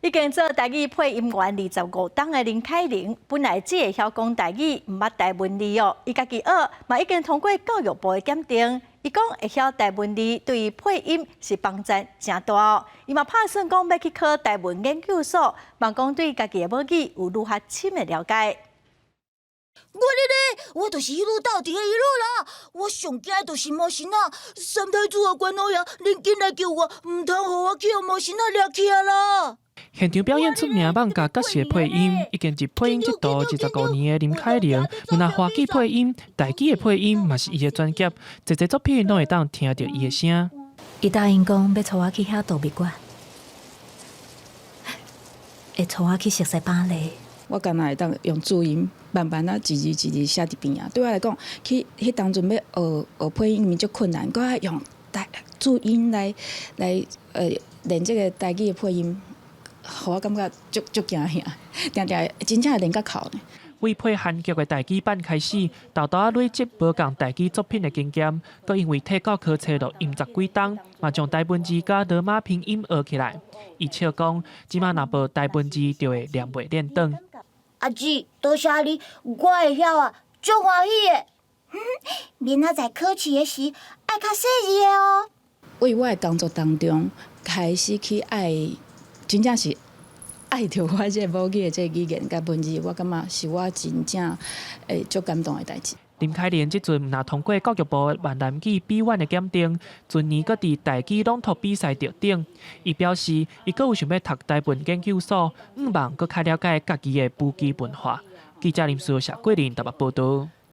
已經做台語配音員25冬的林凱玲，本來只會曉講台語，毋捌台文字哦。伊家己學，嘛已經通過教育部的檢定。伊講會曉台文字對伊配音是幫助誠大哦。伊嘛拍算講欲去考台文研究所，望講對家己的母語有愈較深的了解。我咧咧，我就是一路到底的一路啦。我上驚的就是魔神仔，三太子啊，關老爺，恁緊來救我，毋通予我去予魔神仔掠去啊啦！現場表演出名艋舺角色配音，已經入配音這途25年的林凱玲，毋但華語配音、台語的配音嘛是伊的專業，濟濟作品攏會當聽著伊的聲。伊答應講欲帶我去遐度蜜月，會帶我去熟悉巴黎。我敢若會當用注音慢慢仔一字一字寫佇邊仔。對我來講，去彼當陣欲學學配音，足困難，閣愛用台注音來練這個台語的配音，予我感覺足足驚嚇，定定真正會練甲哭呢。為配韓劇的台語版開始，沓沓仔累積無仝台語作品的經驗，閣因為退到考冊錄音十幾冬，嘛將台文字佮羅馬拼音學起來。伊笑講，這馬若無台文字，就會念袂練轉。阿姊，多謝你，我會曉啊，足歡喜的。明仔載考試的時，愛較細膩的哦。為我的工作當中，開始去愛，真正是愛著我這個母語的這個語言佮文字，我感覺是我真正會足感動的代誌。林凱玲這陣毋但通過教育部閩南語 B1 的檢定，前年閣佇台語朗讀比賽得獎。伊表示，伊閣有想欲讀台文研究所，向望閣較了解家己的母語文化。記者林思謝桂玲台北報導。